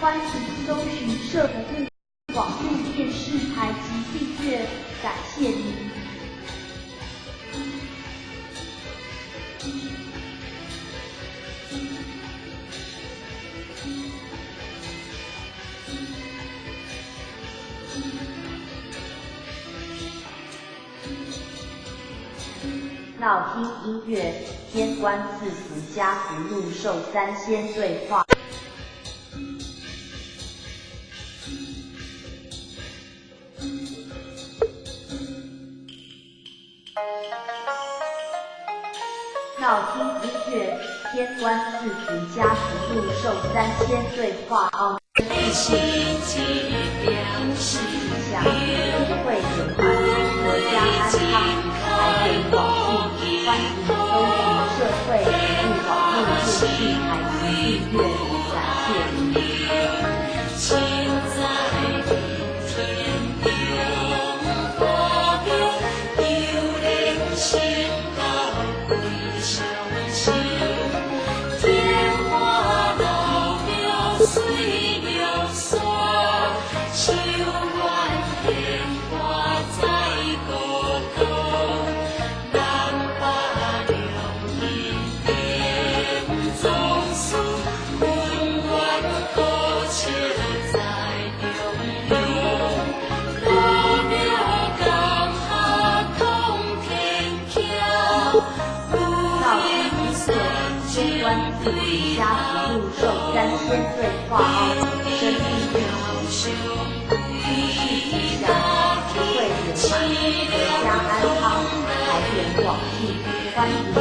欢迎搜寻社服务网路电视台及订阅，感谢您。闹听音乐，天官赐福加福禄寿三仙对话。闹听音乐，天官赐福加福禄寿三仙对话哦。事吉祥，福慧圆满，阖家安康，财源广进。欢迎搜寻社会服务网路电视台及订阅，感谢您。天官赐福加福禄寿三仙对话哦，生意运行，诸事吉祥，福慧圆满，阖家安康，财源广进。欢迎搜